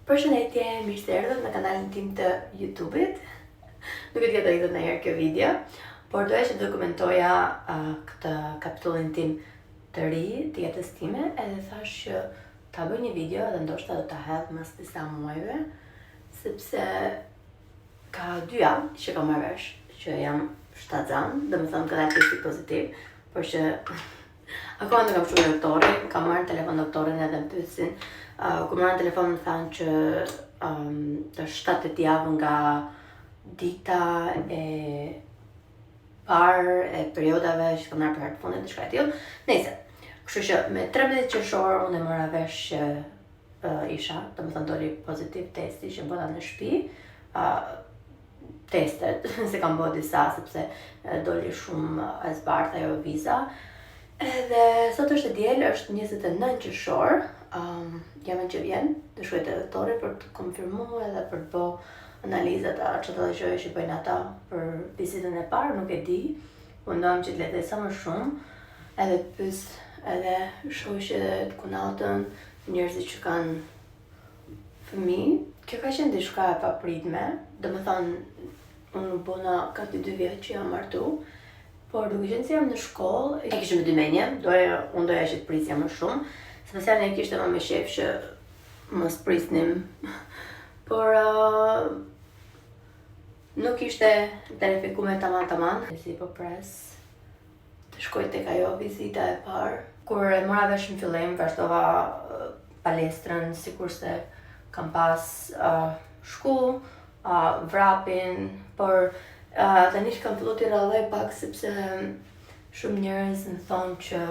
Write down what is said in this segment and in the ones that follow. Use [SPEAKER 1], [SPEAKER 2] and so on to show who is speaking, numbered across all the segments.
[SPEAKER 1] Përshëndetje, mirë se erdhët në kanalin tim të YouTube-it. Nuk e di a do hidhet ndonjëherë kjo video, por doja që të dokumentoja uh, këtë kapitullin tim të ri të jetës time, edhe thash që ta bëj një video edhe ndoshta do ta hedh mas disa muajve, sepse ka dy javë që kam marrë vesh që jam shtatzan, domethënë ka dalë testi pozitiv, por që Akoma nuk kam shku te doktori, kam marrë në telefon doktorin edhe më pyesin. Uh, kur marrë në telefon më thanë që um, është 7 javë nga dita e parë e periodave që kam marrë për herë të fundit, diçka e tillë. Nëse, kështu që me 13 qershor unë e mora vesh që uh, isha, domethënë doli pozitiv testi që bëra në shtëpi. Uh, testet, se kam bërë disa, sepse doli shumë e zbardhë ajo viza. Edhe sot është e diel, është 29 qershor, um, javën që vjen, do shkoj te doktori për të konfirmuar edhe për të bë analizat a çdo lloj gjëje që bëjnë ata për vizitën e parë, nuk e di. Mundohem që të lexoj sa më shumë, edhe të pyes edhe shoqet, kunatën, njerëzit që kanë Fëmijë, kjo ka qenë diçka e papritme, domethënë, unë u bona gati dy vjet që jam martu, por duke qenë se jam në shkollë, e kishim me dy menje, doja, unë doja që të prisja më shumë, Sebastiani e kishte më me qejf që mos prisnim, por uh, nuk ishte planifikume taman taman, si po pres të shkoj tek ajo vizita e parë. Kur e mora vesh në fillim, vazhdova palestrën sikurse kam pas uh, shku, uh, vrapin, por uh, tani që kam fillu t'i rralloj pak sepse shumë njerëz më thonë që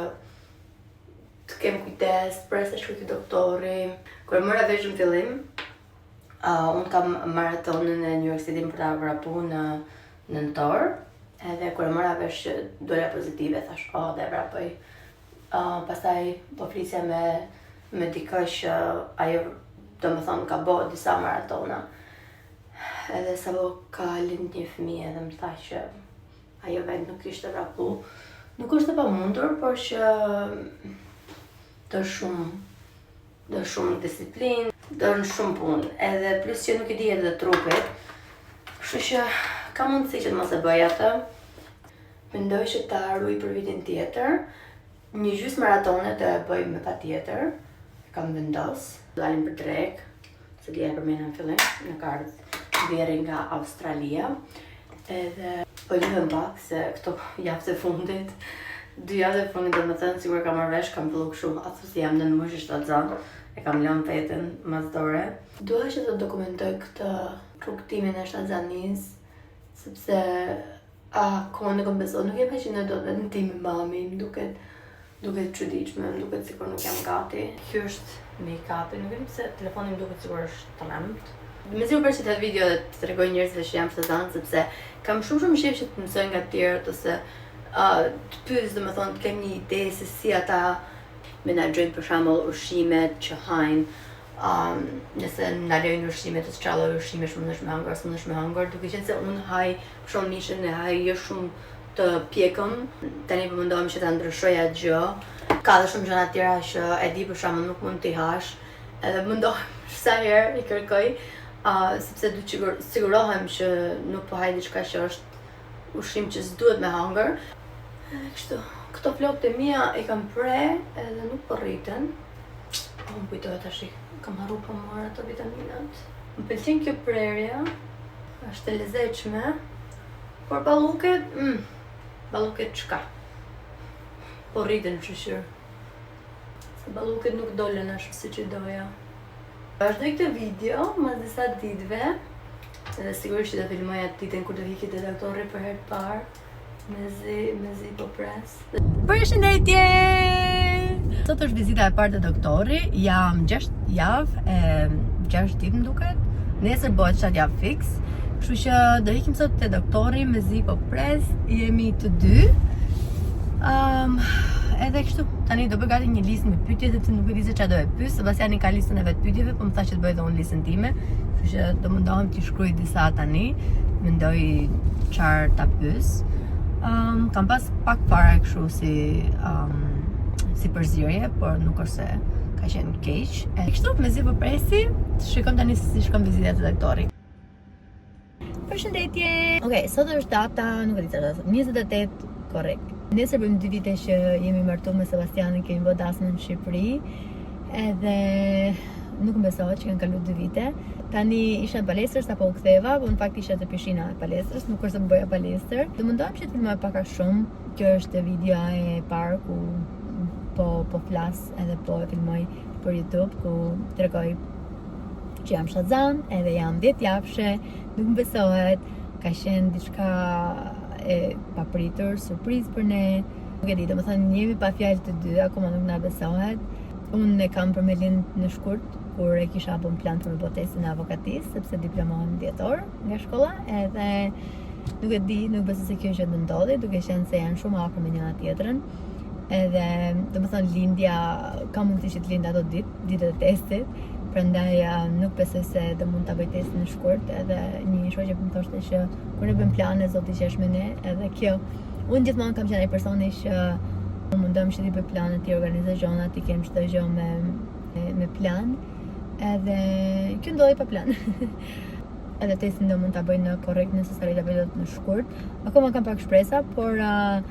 [SPEAKER 1] të kem kujdes, të pres të shkoj te doktori. Kur e mora vesh në fillim, uh, unë kam maratonën e New York City për ta vrapu në nëntor, edhe kur e mora vesh që dola pozitive, thash, oh, dhe vrapoj. Uh, pastaj po flisja me me dikë që ajo domethënë ka bo disa maratona. Edhe sapo ka lind një fëmijë edhe më tha që ajo vetë nuk kishte vrapu. Nuk është e pamundur, por që do shumë do shumë disiplinë, do në shumë punë, edhe plus që nuk i dihet edhe trupit. Kështu që ka mundësi që të mos e bëj atë. Mendoj që ta ruaj për vitin tjetër. Një gjysmë maratone do e bëj me patjetër. E kam vendos. Dalim për drekë, se dje e përmenda në fillim, na ka ardhë vjehrri nga Australia. Edhe po lyhem pak se këto javët e fundit, dy javët e fundit domethënë sikur kam marrë vesh kam fillu kështu, a thu si jam nëntë muajshe shtatzënë, e kam lënë veten mas dore. Dua që të dokumentoj këtë rrugëtimin e shtatzanisë, sepse akoma nuk më besohet, nuk e imagjinoj dot veten time mami, më duket duket çuditshme, më duket sikur nuk jam gati. Ky është make-upi, nuk e di pse telefoni më duket sikur është trembt. Mezi po pres që të video dhe të tregoj njerëzve që jam shtatzënë sepse kam shumë shumë qejf që të mësoj nga të tjerët ose uh, të pyes, domethënë të kem një ide se si ata menaxhojnë për shembull ushqimet që hajnë, um, nëse ndalojnë ushqimet ose çfarë lloj ushqimesh mundesh me hëngër ose mundesh me hëngër, duke qenë se unë haj për shembull mishin e haj jo shumë të pjekëm, tani po mundohem që ta ndryshoj atë gjë. Ka edhe shumë gjëra të tjera që e di për shembull nuk mund t'i hash, edhe mundohem sa herë i kërkoj, uh, sepse du të sigurohem që nuk po haj diçka që është ushqim që s'duhet me hangër. Edhe kështu, këto flokët e mia i kam pre edhe nuk po rriten. Po më kujtohet tash, kam harru po marr ato vitaminat. Më pëlqen kjo prerja, është e lezetshme, por balluket, mm, balluket çka? Po rriten shyqyr. Se balluket nuk dolën ashtu siç i doja. Vazhdoj këtë video mas disa ditëve, edhe sigurisht që do filmoj atë ditën kur do iki te doktori për herë të parë. Mezi, mezi po pres. Përshëndetje! Sot është vizita e parë te doktori, jam 6 javë e 6 ditë më duket. Nesër bëhet 7 javë fiks. Kështu që do ikim sot te doktori, mezi po pres, jemi të dy. Um, edhe kështu, tani do bëj gati një listë me pyetje sepse nuk e di se çfarë do e pyes. Sebastiani ka listën e vet pyetjeve, po më tha që të bëj edhe unë listën time. Kështu që do mundohem t'i shkruaj disa tani. Mendoj çfarë ta pyes. Um, kam pas pak fare kështu si um, si përzierje, por nuk është se ka Ka qenë keq. E kështu mezi po presim, të shikojmë tani se si shkon vizita te doktori. Përshëndetje. Okej, okay, sot është data, nuk e di sa është, 28 korrik. Nesër bëjmë dy vite që jemi martu me Sebastianin, kemi bërë dasmën në Shqipëri. Edhe nuk më besohet që kanë kalu dy vite. Tani isha në palestër, sapo u ktheva, po në fakt isha te pishina e palestrës, nuk është se bëja palestër. Do mundohem që të filmoj pak a shumë. Kjo është videoja e parë ku po po flas edhe po e filmoj për YouTube ku tregoj që jam shtatzan, edhe jam 10 javëshe, nuk më besohet, ka qenë diçka e papritur, surprizë për ne. Nuk e di, domethënë jemi pa fjalë të dy, akoma nuk na besohet. Unë e kam për me lind në shkurt, kur e kisha bën plan për me bo testin e avokatisë, sepse diplomohem në dhjetor nga shkolla, edhe nuk e di, nuk besoj se kjo gjë do ndodhi, duke qenë se janë shumë afër me njëra tjetrën. Edhe, domethënë, lindja, ka mundësi që të lind ato ditë, ditët e testit, prandaj nuk besoj se do mund ta bëj testin në shkurt, edhe një shoqe po më thoshte që kur ne bëjmë plane, Zoti qesh me ne, edhe kjo. Unë gjithmonë kam qenë ai personi që unë mundohem që t'i bëj planet, t'i organizoj gjërat, t'i kem çdo gjë me me, me plan. Edhe kjo ndodhi pa plan. edhe testin do mund ta bëj në korrik nëse s'arrij ta bëj dot në shkurt. Akoma kam pak shpresa, por uh,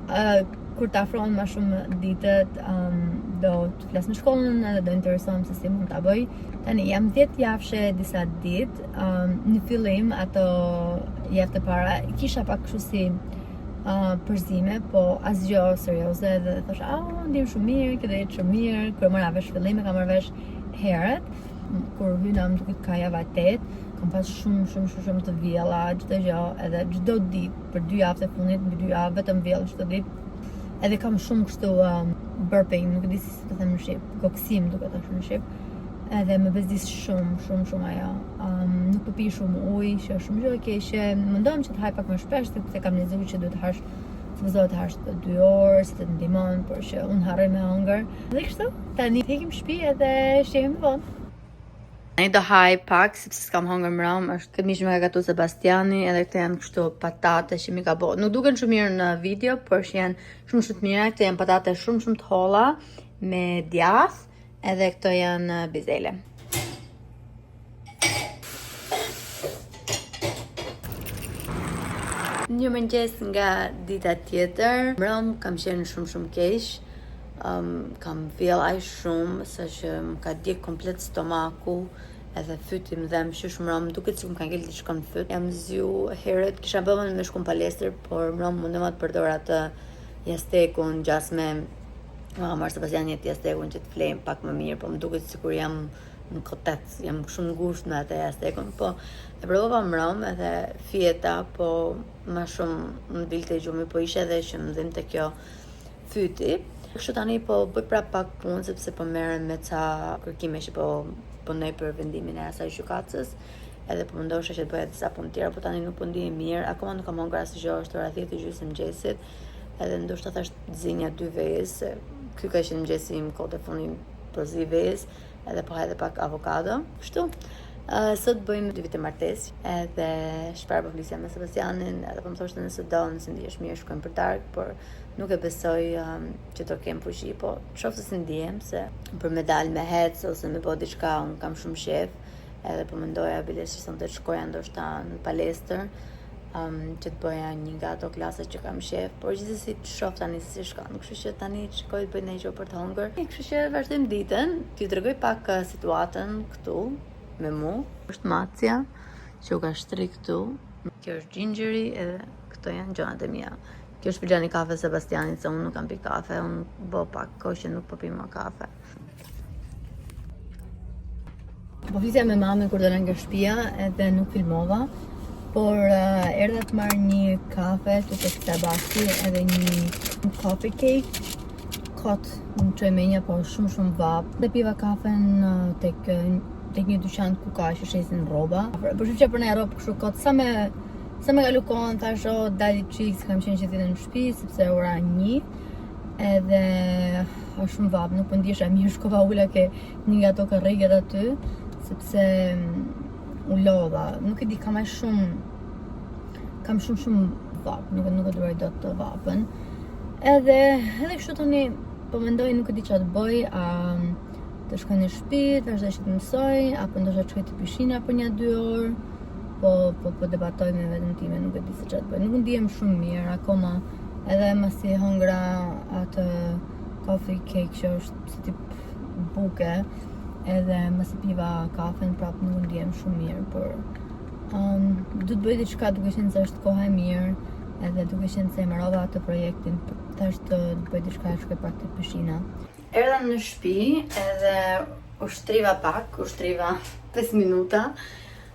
[SPEAKER 1] uh, kur të afrohen më shumë ditët, um, do të flas me shkollën edhe do interesohem se si mund ta bëj. Tani jam 10 javëshe disa ditë, um, në fillim ato javët e para kisha pak kështu si uh, përzime, po asgjë serioze dhe thosha, "Ah, oh, ndihem shumë mirë, kjo do jetë shumë mirë." Kur mora vesh fillim e kam marrë vesh herët, kur hyna më duket ka java 8, kam pas shumë shumë shumë shumë të vjella, çdo gjë, edhe çdo ditë për dy javët e fundit, mbi dy javë vetëm vjell çdo ditë. Edhe kam shumë kështu um, burping, nuk e di si të them në shqip, gogësim duket ashtu në shqip. Edhe më bezdis shumë, shumë, shumë ajo. Um, nuk po pi shumë ujë, që është shumë gjë e keqe. Mundohem që të haj pak më shpesh, sepse kam lexuar që duhet të hash supozohet të hash të dy orë, se të ndihmon, por që unë harroj me hëngër. Dhe kështu, tani ikim në shtëpi edhe shihemi më vonë. Tani do haj pak, sepse s'kam hëngër mbrëm, është këtë mish më ka gatu Sebastiani, edhe këto janë kështu patate që mi ka bo. Nuk duken shumë mirë në video, por që janë shumë shumë të mira. Këto janë patate shumë shumë të holla me djath, edhe këto janë bizele. Mirëmëngjes nga dita tjetër. Mbrëm kam qenë shumë shumë keq. Um, kam vjell aq shumë sa që më ka djeg komplet stomaku edhe fyti më dhem qysh mbrëm, duket sikur më ka ngel diçka në fyt. Jam zgju herët, kisha bërë me shku në palestër, por mbrëm mundova të përdor atë jastekun gjasme më ka marrë Sebastiani atë jastekun që të flej pak më mirë, po më duket sikur jam në kotec, jam shumë ngushtë me atë jastekun, po e provova mbrëm edhe fjeta, po më shumë më dilte gjumi, po ishe edhe që më dhimte kjo fyti. Kështu tani po bëj prap pak punë sepse po merrem me ca kërkime që po punoj për vendimin e asaj gjykatës edhe po mundohesha që të bëja disa punë tjera, po tani nuk po ndihem mirë, akoma nuk kam hëngër asgjë, është ora 10 e gjysmë mëngjesit, edhe ndoshta thash të zi nja dy vezë, se ky ka qenë mëngjesi im kohët e fundit po zi vezë, edhe po ha edhe pak avokado. Kështu. Uh, sot bëjmë dy vite martesë, edhe çfarë po flisja me Sebastianin, edhe po më thoshte nëse do, nëse ndihesh mirë, shkojmë për darkë, por nuk e besoj um, që do kem fuqi, po shoh se si ndihem se për me dal me hec ose me bo diçka unë kam shumë qejf, edhe po mendoja bile që sonte të shkoja ndoshta në palestër, um, që të bëja një nga ato klase që kam qejf, por gjithsesi të shoh tani se si shkon. Kështu që tani të shkoj të bëj ndonjë gjë për të hëngër. Kështu që vazhdojmë ditën, t'ju tregoj pak uh, situatën këtu me mu. Është macja që u ka shtri këtu. Kjo është Gingeri edhe këto janë gjonat e mia. Kjo është filxhani i kafe Sebastianit, se unë nuk kam pi kafe, unë bo pak kohë që nuk po pi më kafe. Po flisja me mamën kur dola nga shtëpia edhe nuk filmova, por uh, erdha të marr një kafe te tek Starbucksi edhe një coffee cake. Kot, më çoi menja, po shumë shumë vapë. Dhe piva kafen uh, tek tek një dyqan ku ka që shesin rroba. Po shifja për një rrobë kështu kot sa me Sa me kalu kohën, thash, o, dali çik, se kam qenë gjithë ditën në shtëpi, sepse ora një, edhe është shumë vapë, nuk po ndihesha mirë, shkova ula ke një nga ato karriget aty, sepse mm, u lodha, nuk e di, kam aq shumë, kam shumë shumë vapë, nuk, nuk e duroj dot të vapën. Edhe, edhe kështu tani, po mendoj nuk e di çfarë të bëj, a. Të shkoj në shtëpi, të vazhdoj që të mësoj, apo ndoshta të shkoj te pishina për një dy orë. Po po po debatoj me veten time, nuk e di se çfarë të bëj. Nuk ndihem shumë mirë akoma. Edhe masi hëngra atë coffee cake që është si tip buke, edhe masi piva kafen, prap nuk ndihem shumë mirë, por um, du të bëj diçka duke qenë se është koha e mirë, edhe duke qenë se e mbarova atë projektin, tash të bëj diçka të shkoj pak te pishina. Erdha në shtëpi edhe u shtriva pak, u shtriva 5 minuta.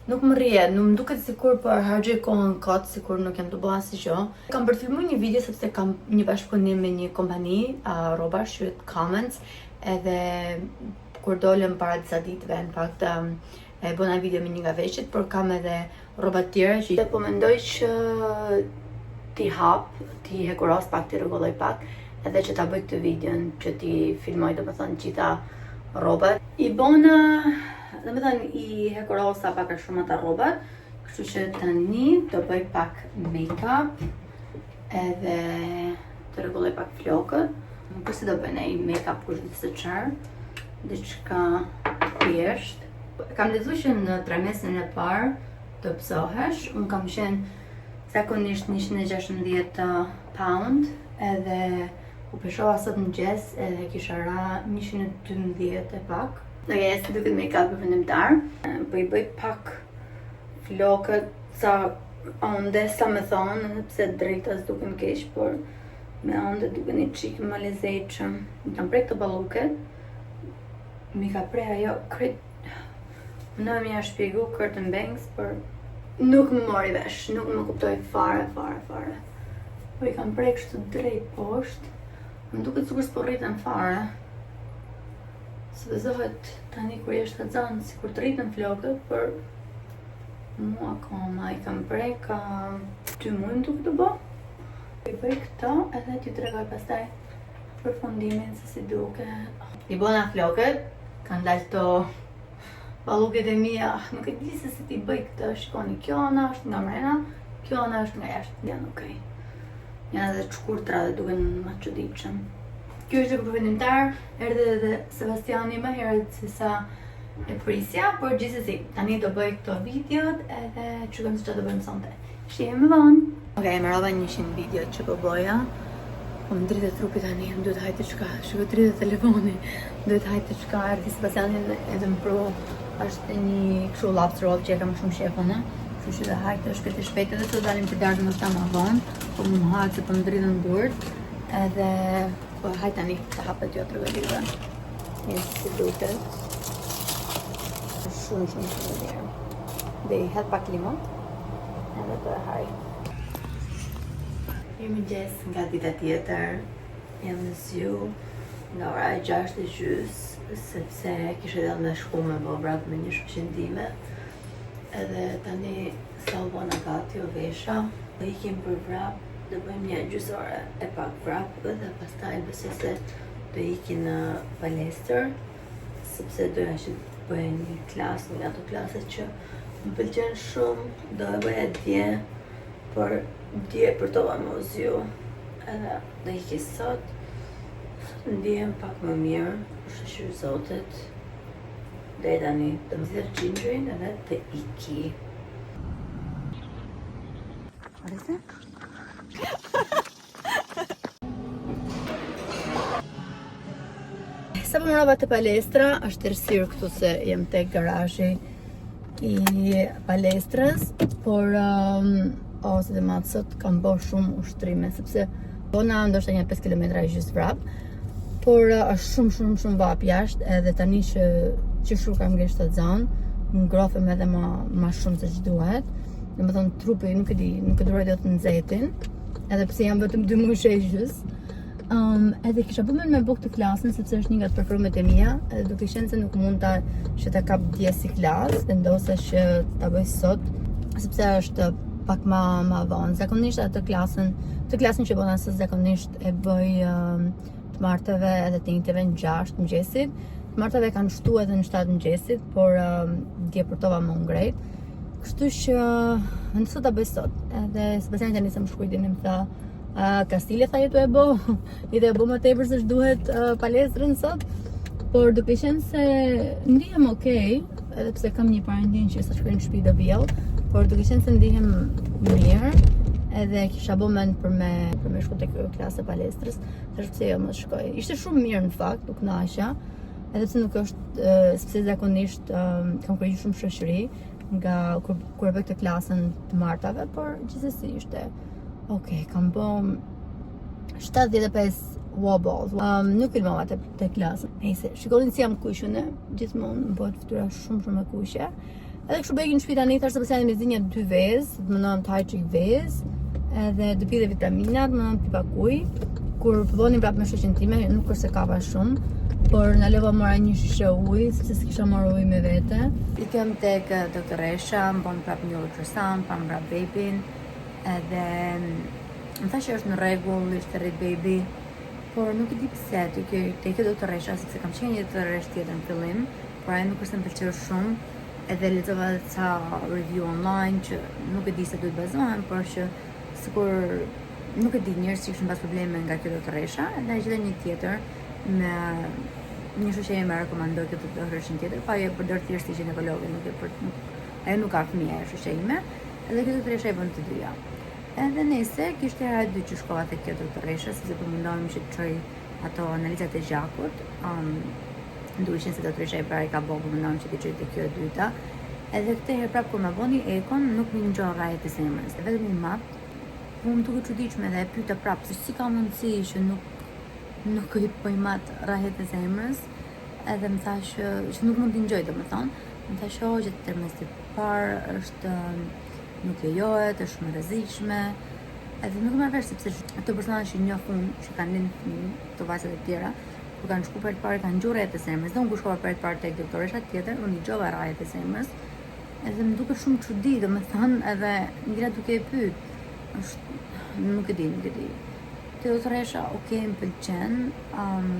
[SPEAKER 1] Nuk më rrihet, nuk më duket sikur po harxhoj kohën kot, sikur nuk jam tu bo asgjë. Kam për të filmuar një video sepse kam një bashkëpunim me një kompani uh, rrobash quhet Commons, edhe kur dolëm para disa ditëve, në fakt um, e bëna video me një nga veshjet, por kam edhe rroba të tjera që po mendoj që t'i hap, t'i hekuros pak, t'i rregulloj pak, edhe që ta bëj këtë videon që t'i filmoj domethënë gjitha rrobat. I bona, domethënë i hekurosa pak a shumë ata rrobat, kështu që tani do bëj pak make-up edhe të rregulloj pak flokët. Nuk është se do bëj një make-up kush di se çfarë, diçka thjesht. Kam lexuar që në trimestrin e parë të dobësohesh, unë kam qenë zakonisht 116 pound edhe u peshova sot në mëngjes edhe kisha ra 112 e pak. Ok, si duket make-up përfundimtar. Po i bëj pak flokët ca onde, sa me thonë, edhe pse drejta s'duken keq, por me onde duken një çikë më lezetshëm. I kam prek të balluket, mi ka pre ajo krejt Në më ja shpjegu curtain bangs, por nuk më mori vesh, nuk më kuptoj fare, fare, fare. Po i kam prek kështu drejt poshtë, më duket sikur s'po rriten fare. Supozohet tani kur je shtatzan, sikur të rriten flokët, por mua akoma i kam prek ka 2 muaj më duket të bo. I bëj këto edhe t'ju tregoj pastaj përfundimin se si duket. I bona flokët, kanë dalë to balluket e mia, nuk e di se si t'i bëj këtë, shikoni, kjo ana është nga mrena, kjo ana është nga jashtë, janë okej. Janë edhe të shkurtra dhe duken më çuditshëm. Kjo është përfundimtar, erdhi edhe Sebastiani më herët se sa e prisja, por gjithsesi, tani do bëj këto videot edhe shikojmë se çfarë do bëjmë sonte. Shihemi më vonë. Okej, okay, mbarova 100 video që po boja. Po më dridhet trupi tani, më duhet haj diçka. Shiko dridhet telefoni. Më duhet haj diçka. Erdhi Sebastiani edhe më pru. Është një kështu lobster roll që e kam shumë qejf unë. Kështu që do haj të shpejt e shpejt edhe të dalim për darkë ndoshta më vonë. Po më hahet se po më dridhen duart. Edhe po haj tani të hapet jo tregoj juve. Një si duket. Shumë shumë shumë mirë. Dhe i hedh pak limon. Edhe do e haj. Mirëmëngjes nga dita tjetër. Jam zgju nga ora e 6 e gjys, sepse kisha dhe me shku me bo vrap me një shoqen time. Edhe tani sa u bona gati u vesha, do ikim për vrap, do bëjmë një gjysë ore e pak vrap dhe pastaj besoj se do ikim në palestër, sepse doja që të bëj një klasë, një ato klaset që më pëlqen shumë, do e bëja dje, por dje përtova me u zgju, edhe do iki sot, sot ndihem pak më mirë, shyqyr zotit, deri tani të më thirr Xhinxherin edhe të iki. What is it? Sapo mbarova te palestra, është errësirë këtu se jem te garazhi i palestrës, por um, o, se dhe matë sot kam bo shumë ushtrime, sepse bona ndoshta një 5 km e gjysë vrap, por uh, është shumë shumë shumë vapë jashtë, edhe tani që që shu kam ngel shtatzan, ngrofem edhe ma, ma shumë se që duhet, domethënë trupi nuk e di, nuk e duroj dot të nxehtin, edhe pse jam vetëm 2 muaj e gjys. Um, edhe kisha bërë me bo këtë klasën sepse është një nga të preferumet e mia, edhe duke qenë se nuk mund ta që ta kap dje si klasë, vendosa që ta bëj sot, sepse është pak ma ma vonë. Zakonisht atë klasën, të klasën që bona sot zakonisht e bëj um, të martëve edhe të enjteve në 6 mëngjesit. Të martëve kanë shtu edhe në 7 mëngjesit, por um, dje përtova me u ngrejt. Kështu që vendosa ta bëj sot. Edhe Sebastiani tani sa më shkruajti më tha, Uh, Kastile tha je tu e bo, je tu e bo më tepër se ç'duhet uh, palestrën sot.
[SPEAKER 2] Por duke qenë se ndihem okay, edhe pse kam një parandjenjë që sa shkoj në shtëpi do vjell, por duke qenë se ndihem mirë, edhe kisha bo mend për me për me shku te kjo klasë e palestrës, thash pse jo mos shkoj. Ishte shumë mirë në fakt, u kënaqa, edhe pse nuk është sepse zakonisht um, kam kërkuar shumë shoqëri nga kur kur e bëj këtë klasën të martave, por gjithsesi ishte ok, kam bo 75 wall balls. Um, nuk filmova te, te klasën. Nejse, shikoni si jam kuq unë, gjithmonë më bëhet fytyra shumë shumë e kuqe. Edhe kështu bëj në shtëpi tani, thashë se po janë mezi nja dy vezë, të mundohem të haj çik vezë, edhe të pi dhe vitaminat, mundohem të pi pak ujë. Kur po bënim prapë me shoqen time, nuk është se kapa shumë, por ndalova mora një shishe ujë, sepse s'kisha marrë ujë me vete. Ikëm tek doktoresha, më bën prapë një ultrasound, pam prapë bebin, edhe më tha që është në rregull, ishte rrit baby, por nuk e di pse te kjo te kjo doktoresha, sepse kam qenë një doktoreshë tjetër në fillim, por ajo nuk është se më pëlqeu shumë, edhe lexova edhe ca review online që nuk e di se duhet bazohem, por që sikur nuk e di njerëz që kishin pas probleme nga kjo doktoresha, edhe gjeta një tjetër me një shoqe ime më rekomandoi këtë doktoreshën tjetër, pa ajo e përdor thjesht si gjinekologe, nuk e për nuk, ajo nuk ka fëmijë, ajo shoqja ime, edhe kjo doktoresha i bën të dyja. Edhe nese, kjo ishte hera e dytë që shkova te kjo doktoresha, sepse po mundohem që të çoj ato analizat e gjakut. Um, duke qenë se doktoresha e parë i ka bo, po mundohem që të çoj te kjo e dyta. Edhe këtë herë prapë kur ma boni ekon, nuk m'i ngjo rrahjet e zemrës, vetëm i mat. Po më duket çuditshme dhe e pyeta prapë se si ka mundësi që nuk nuk i po i mat rrahjet e zemrës. Edhe më tha që, që nuk mund t'i ngjoj, domethënë. Më tha që oh, gjatë trimestrit të parë është nuk lejohet, është shumë e rrezikshme. Edhe nuk e marr vesh sepse ato persona që njoh unë, që kanë lind fëmijë, ato vajzat e tjera, kur kanë shku për të parë kanë ngju rrahjet e zemrës. Dhe unë kur shkova për të parë tek doktoresha tjetër, unë i dëgjova rrahjet e zemrës. Edhe më duket shumë çudi, domethënë, edhe ngela duke e pyet. Është nuk e di, nuk e di. Te doktoresha, ok, më pëlqen. Um,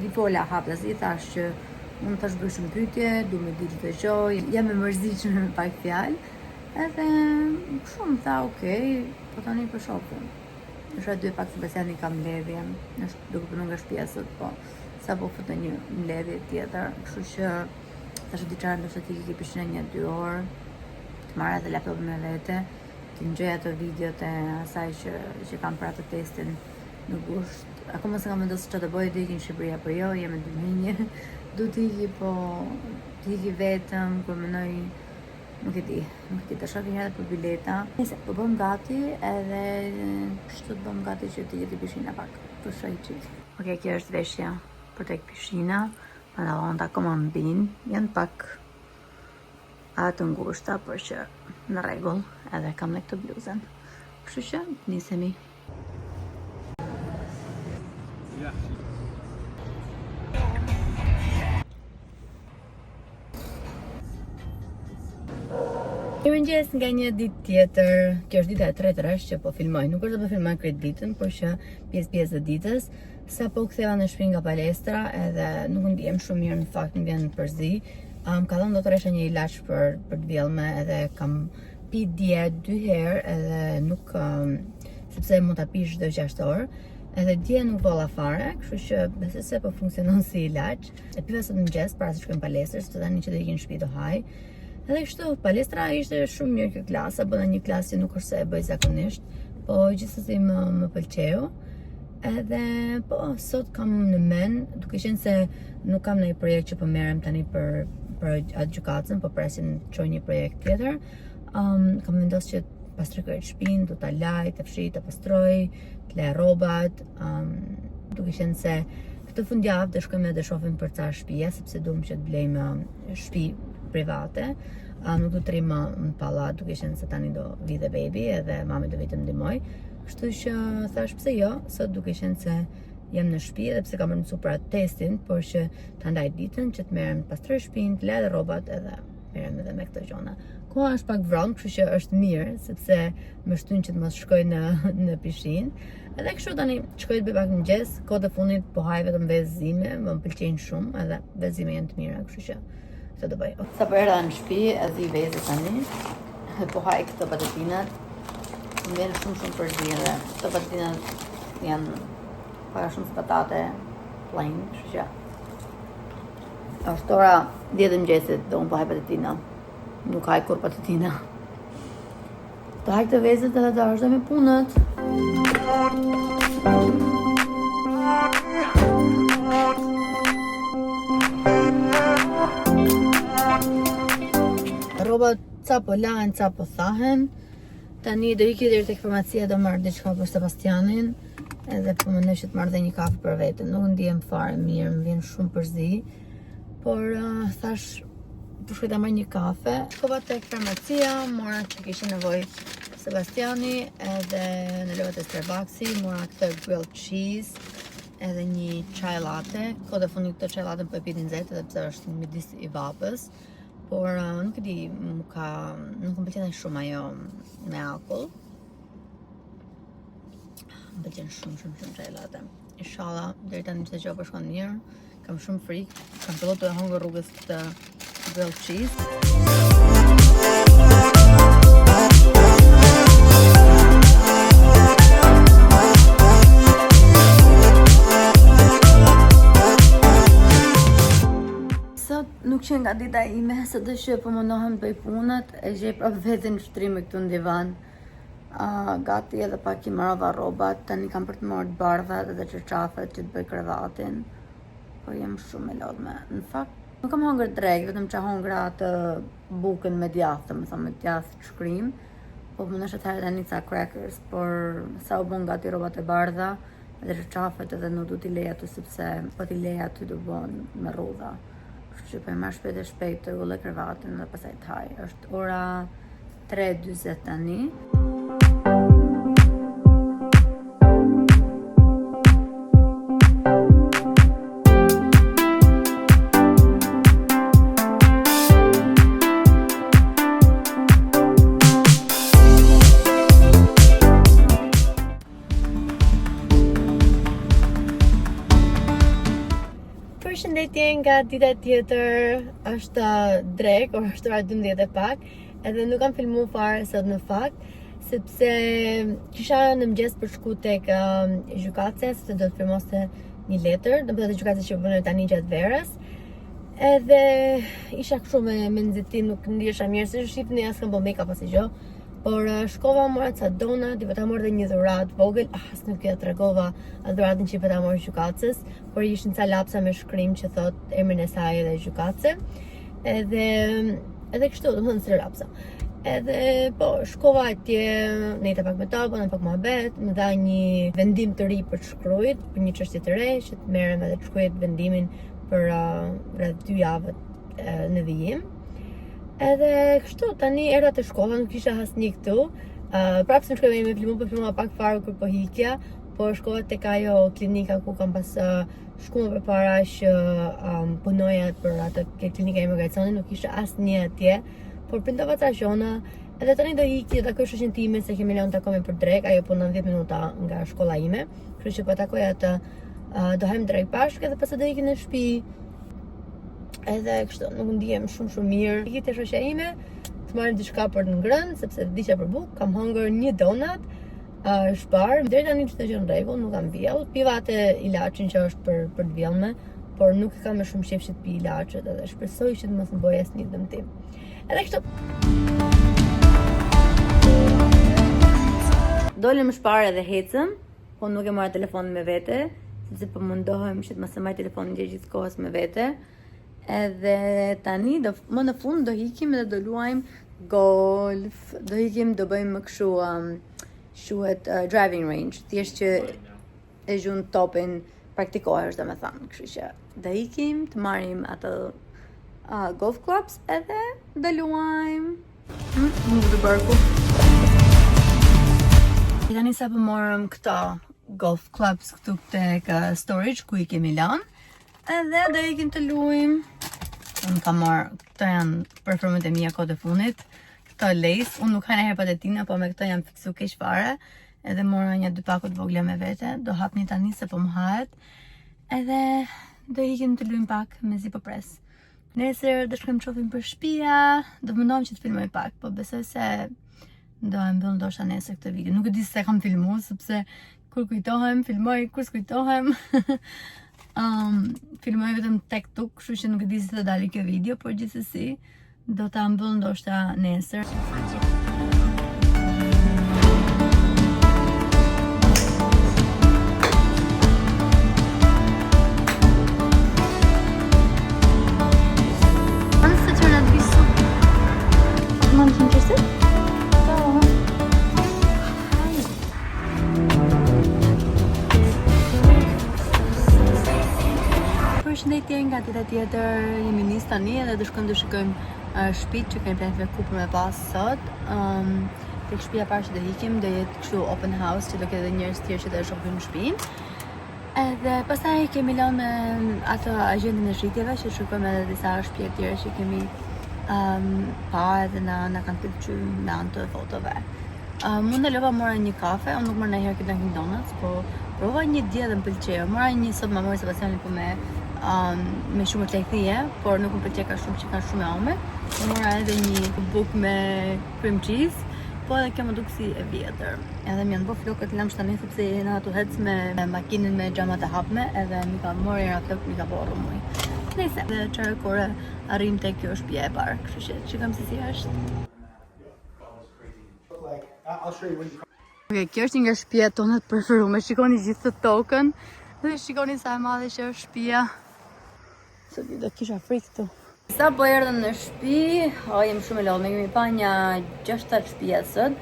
[SPEAKER 2] i fola haptas, i thash që unë thash bëj shumë pyetje, du me ditë çdo gjë, jam e mërzitshme me pak fjalë. Edhe kështu më tha, ok, po tani po shohim. Është ora dy e pak Sebastiani ka mbledhje, është duke punu nga shtëpia sot, po sapo fut në një mbledhje tjetër, kështu që thashë diçka ndoshta të iki pishina një dy orë, të marr edhe laptopin me vete, të ngjoj ato videot e asaj që që kam për atë testin në gusht. Akoma s'e kam vendosur çfarë do bëj, do iki në Shqipëri apo jo, jam e dy një. Du të iki, po të iki vetëm, kur mendoj, nuk e di, nuk e di, të shoh një herë për bileta. Nëse po bëm gati edhe kështu të bëm gati që të iki te pishina pak, pushoj çik. Ok, kjo është veshja për tek pishina, pantallonat akoma më bin, janë pak a të ngushta, por që në rregull, edhe kam dhe këtë bluzën. Kështu që nisemi. Mirëmëngjes nga një ditë tjetër. Kjo është dita e tretë rresht që po filmoj. Nuk është se po filmoj krejt ditën, por që pjesë pjesë të ditës. Sapo u ktheva në shtëpi nga palestra, edhe nuk ndihem shumë mirë në fakt, më vjen përzi. Um, ka dhënë doktoresha një ilaç për për të vjellme edhe kam pi dje dy herë edhe nuk um, sepse mund ta pish çdo 6 orë. Edhe dje nuk volla fare, kështu që besoj se po funksionon si ilaç. E piva sot në mëngjes para se të shkoj në palestër, sepse tani që do iki në shtëpi do haj. Edhe kështu, palestra ishte shumë mirë kjo klasa, bëna një klasë që nuk është se e bëj zakonisht, po gjithsesi më më pëlqeu. Edhe po sot kam në mend, duke qenë se nuk kam ndonjë projekt që po merrem tani për për atë gjykatën, po presim të çoj një projekt tjetër. Um, kam vendosur që të pastroj krejt shtëpinë, do ta laj, ta fshij, ta pastroj, të laj rrobat, um, duke qenë se këtë fundjavë do shkojmë dhe shohim për ca shtëpia, sepse duam që të blejmë um, shtëpi private. Um, nuk do të rrimë në pallat, duke qenë se tani do vi dhe baby edhe mami do vi të ndihmoj. Kështu që thash pse jo, sot duke qenë se jam në shtëpi edhe pse kam mësuar për atë testin, por që ta ndaj ditën që të merrem të pastroj shtëpinë, të laj edhe rrobat edhe merrem edhe me këto gjona. Koha është pak vron, kështu që është mirë sepse më shtyn që të mos shkoj në në pishinë. Edhe kështu tani shkoj të bëj pak mëngjes, kohët e fundit po haj vetëm vezë zime, më pëlqejnë shumë, edhe vezë zime janë të mira, kështu që këtë do bëj. Sapo erdha në shtëpi, e zi vezë tani. Dhe po haj këto patatinat. Më vjen shumë shumë përzi edhe këto patatinat janë para shumë si patate plain, kështu që. Është ora 10 e mëngjesit dhe unë po haj patatina. Nuk haj kurrë patatina. Do haj këto vezët edhe do vazhdoj me punët. Rrobat ca po lahen, ca po thahen. Tani do iki deri tek farmacia do marr diçka për Sebastianin. Edhe po mendoj që të marr dhe një kafe për vete. Nuk ndihem fare mirë, më vjen shumë përzi. Por uh, thash po shkoj ta marr një kafe. Shkova tek farmacia, mora që kishte nevojë Sebastiani, edhe ndalova te Starbucksi, mora këtë grilled cheese, edhe një chai latte. Kohët e fundit këtë chai latte po e pi të nxehtë edhe pse është midis i vapës. Por uh, nuk e di, më ka nuk më pëlqen shumë ajo me akull. Më pëlqen shumë shumë shumë chai latte. Inshallah, deri tani çdo gjë po shkon mirë. Kam shumë frikë. Kam filluar të hëngër rrugës këtë grilled cheese. Sot nuk qenka dita ime, sado që po mundohem të bëj punët, e gjej prapë veten shtrime këtu në divan. Uh, gati edhe pak i marova rrobat, tani kam për të marrë të bardhat edhe çarçafet që të bëj krevatin. Po jam shumë e lodhme. Në fakt, nuk kam hëngër drekë, vetëm që hëngra atë bukën me djathë, domethënë me djathë të shkrim. Po mundohesha të haja tani ca crackers, por sa u bën gati rrobat e bardha dhe çarçafet edhe nuk du t'i lej aty sepse po t'i lej aty do bën me rrudha. Kështu që po e marr shpejt e shpejt të rregulloj krevatin dhe pastaj të haj. Është ora 3.40 tani. Përshëndetje nga dita tjetër, është drekë, ora është ora 12 e pak, edhe nuk kam filmu fare sot në fakt, sepse kisha në mëngjes për shku tek um, gjykatësja, sepse do të firmoste një letër, domethënë gjykatësja që punoj tani gjatë verës, edhe isha kështu me, me nxitim, nuk ndihesha mirë, siç shihni, as kam bo make-up asnjë gjë, Por eh, shkova mora ca donat, i pata marrë dhe një dhuratë vogël, ah, as nuk ja tregova atë dhuratën që i pata marrë gjykatëses, por ishin ca lapsa me shkrim që thot emrin e saj edhe gjykatëse. Edhe edhe kështu, domethënë si lapsa. Edhe po, shkova atje, nejta pak me ta, bëna pak muhabet, më dha një vendim të ri për të shkruajt, për një çështje të re që të merrem edhe të shkruaj vendimin për uh, rreth dy javët uh, në vijim. Edhe kështu, tani erdha te shkolla, nuk kisha asnjë këtu. Uh, prapë s'më shkoi me filmu, po filmova pak fare kur po ikja, po shkova tek ajo klinika ku kam pas uh, shku më përpara që um, punoja për atë ke klinika e imigracionit, nuk kisha asnjë atje, por printova ca gjona, edhe tani do iki, do takoj shoqen time se kemi lënë takohemi për drekë, ajo punon 10 minuta nga shkolla ime, kështu që po takoj atë, uh, do hajmë drekë bashkë edhe pastaj do iki në shtëpi. Edhe kështu, nuk ndihem shumë shumë mirë. Iki te shoqja ime, të marrim diçka për të ngrënë, sepse vdiqa për bukë, kam hëngër një donat, uh, Spar. Deri tani çdo gjë në rregull, nuk kam vjell. Piva atë ilaçin që është për për të vjellme, por nuk e kam me shumë qejf që të pi ilaçet edhe shpresoj që të mos më bëjë asnjë dëmtim. Edhe kështu. Dolëm Spar edhe ecëm, po nuk e mora telefonin me vete, sepse po mundohem që të mos e marr telefonin gjatë gjithë kohës me vete. Edhe tani do më në fund do ikim edhe do luajmë golf, do ikim do bëjmë kështu um, quhet uh, driving range, thjesht që e gjun topin praktikohesh domethënë, kështu që do ikim të marrim ato uh, golf clubs edhe do luajmë. Nuk të barku. E tani sapo morëm këto golf clubs këtu tek uh, storage ku i kemi lënë. Edhe do ikim të luajmë. Unë kam marrë, këto janë preferumet e mia kohët e fundit. Këto Lay's, unë nuk ha ndonjëherë patatina, po me këto jam fiksu keq fare. Edhe mora një dy pako të vogla me vete, do hap një tani se po më hahet. Edhe do ikim të luajmë pak, mezi po pres. Nesër do shkojmë shopping për shtëpia, do mundohem që të filmoj pak, po besoj se do e mbyll ndoshta nesër këtë video. Nuk e di se kam filmu, sepse kur kujtohem, filmoj, kur s'kujtohem. Um, filmoj vetëm tek tuk, kështu që nuk e di si do dali kjo video, por gjithsesi do ta mbyll ndoshta nesër. Përshëndetje nga dita tjetër, jemi nis tani edhe do shkojmë të shikojmë uh, shtëpitë që kemi planifikuar për me pa sot. Um, tek shtëpia e parë që do ikim do jetë kështu open house që do ketë edhe njerëz të tjerë që do e shohin shtëpinë. Edhe pastaj kemi lënë atë agjentin e shitjeve që shikojmë edhe disa shtëpi të tjera që kemi um, pa edhe na na kanë pëlqyer me anë të fotove. Um, unë ndalova mora një kafe, unë nuk marr ndonjëherë këtë Dunkin Donuts, po prova një dje dhe më pëlqeu. Mora një sot ma mori Sebastiani po me um, me shumë lajthie, por nuk më pëlqeu ka shumë që ka shumë e ome. Mora edhe një bukë me cream cheese, po edhe kjo më duk si e vjetër. Edhe më janë bë flokët lëmsh tani sepse jena tu hec me makinën me xhamat e hapme edhe mi ka marrë era flokët mi ka bërë rrëmujë. Nëse dhe çfarë ore arrim te kjo shtëpia e parë, kështu që shikojmë se si është. Ok, kjo është një nga shtëpiat tona të preferuara. Shikoni gjithë të tokën dhe shikoni sa e madhe që është shtëpia. Se di, do kisha frikë këtu. Sa po erdhëm në shtëpi, o jem shumë e lodhur, kemi pa një 6-7 shtëpia sot.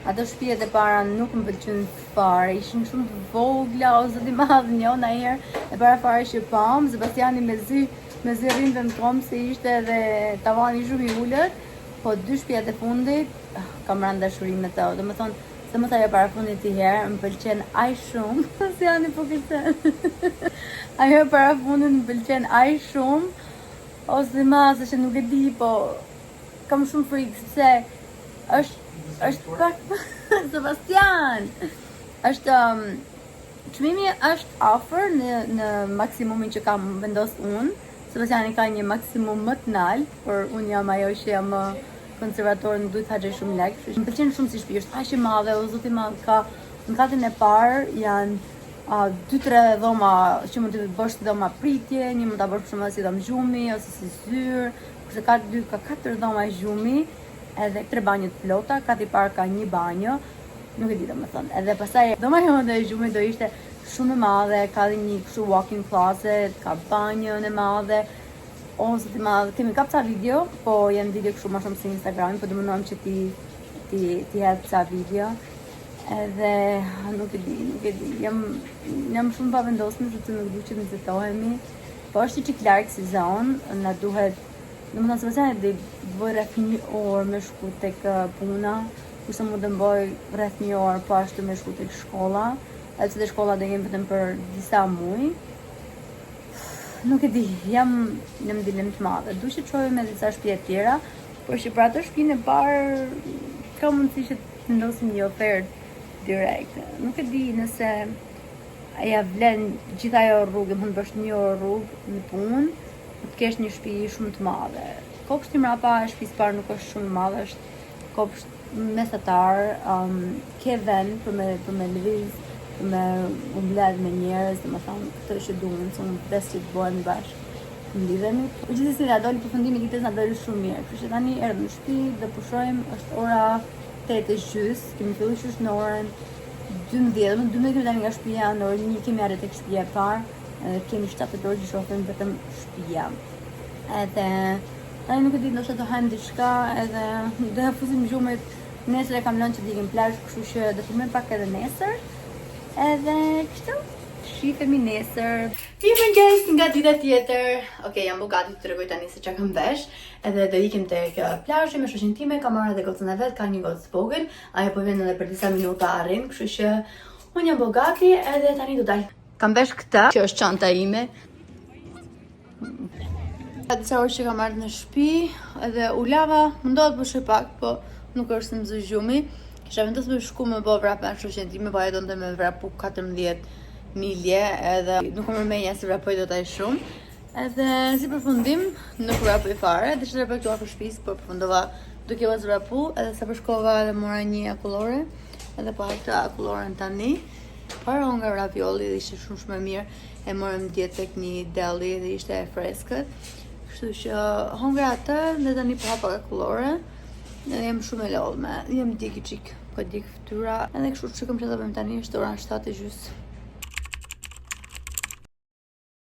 [SPEAKER 2] Ato shtëpiat e para nuk më pëlqyen fare, ishin shumë të vogla, o zot i madh, njona herë e para fare që pam, Sebastiani mezi mezi rrinte në këmbë se ishte edhe tavani shumë i ulët, po dy shtëpiat e fundit kam rënë dashuri me to. Domethënë, se mos ajo para fundit i herë, më pëlqen aq shumë. Sebastiani po kërcen. Ajo para fundit më pëlqen aq shumë. O zot i madh, se që nuk e di, po kam shumë frikë sepse është është pak Sebastian. Është um, çmimi është afër në në maksimumin që kam vendos unë. Sebastiani ka një maksimum më të nalt, por unë jam ajo që jam më konservatore, nuk duhet të harxhoj shumë lekë. Kështu që më pëlqen shumë si shtëpi, është aq e madhe, o zot i madh, ka në katin e parë janë uh, dy tre dhoma që mund të bësh si dhoma pritje, një mund ta bësh për shembull si dhomë gjumi ose si zyrë, kurse kati i dytë ka katër dhoma gjumi, edhe tre banjo të plota, kati i parë ka një banjo, nuk e di domethënë. Edhe pastaj dhoma jote e gjumit do ishte shumë e madhe, ka edhe një kështu walk-in closet, ka banjën e madhe. O zot i madh, kemi kap ca video, po janë video kështu më shumë si Instagrami, po do mundohem që ti ti ti hedh ca video. Edhe nuk e di, nuk e di. Jam jam shumë pavendosme sepse nuk du që të nxitohemi. Po është një çik larg si zonë, na duhet Domethënë Sebastiani do të bëj rreth një orë me shku tek puna, kurse mu do më bëj rreth një orë po ashtu me shku tek shkolla, edhe pse te shkolla do jem vetëm për disa muaj. Nuk e di, jam në dilemë të madhe. Du që të shohim edhe disa shtëpi të tjera, por që për atë shtëpinë e parë ka mundësi që të vendosim një ofertë direkt. Nuk e di nëse ja vlen gjithë ajo rrugë, mund të bësh një orë rrugë në punë, të kesh një shtëpi shumë të madhe. Kopshti mrapa e shtëpisë parë nuk është shumë i madh, është kopsht mesatar, um, ke vend për me për me lëviz, për me u mbledh me njerëz, domethënë këtë që duan, se unë vdes që të bëhemi bashkë, të mblidhemi. Po gjithsesi na doli përfundimi i ditës na doli shumë mirë. Kështu që tani erdhëm në shtëpi dhe pushojmë, është ora 8 e gjys, kemi filluar qysh në orën 12, domethënë 12 kemi dalë nga shtëpia, në orën 1 kemi arritur tek shtëpia e parë, edhe kemi 7 orë që shohim vetëm shtëpia. Edhe tani nuk e di, ndoshta do hajmë diçka edhe do ja fusim gjumit. Nesër e kam lënë që të ikim plazh, kështu që do filmojmë pak edhe nesër. Edhe kështu, shifemi nesër. Mirëmëngjes nga dita tjetër. Okej, jam bu gati të tregoj tani se çka kam vesh. Edhe do ikim tek plazhi me shoqen time, kam marrë edhe gocën e vet, ka një gocë të vogël. Ajo po vjen edhe për disa minuta arrin, kështu që unë jam bu gati edhe tani do dal. Kam vesh këtë, që është çanta ime. Ka disa orë që kam ardhur në shtëpi, edhe u lava, mundoha të pushoj pak, po nuk është se më zë gjumi. Kisha vendosur me shku me bo vrap me shoqen time, po ajo donte me vrapu 14 milje, edhe nuk më menja se vrapoj dot aq shumë. Edhe si përfundim, nuk vrapoj fare, desha të vrapoj këtu afër shtëpisë, por përfundova duke mos vrapu, edhe sa përshkova edhe mora një akullore, edhe po ha këtë akulloren tani. Por hongra ravioli dhe ishte shumë shumë e mirë. E morëm dje tek një deli dhe ishte e freskët. Kështu që hongra atë dhe tani po hapa akullore. Dhe jam shumë e lodhme. Jam djegi çik, po djeg fytyra. Edhe kështu shikojmë çfarë do bëjmë tani, është ora 7 e gjysmë.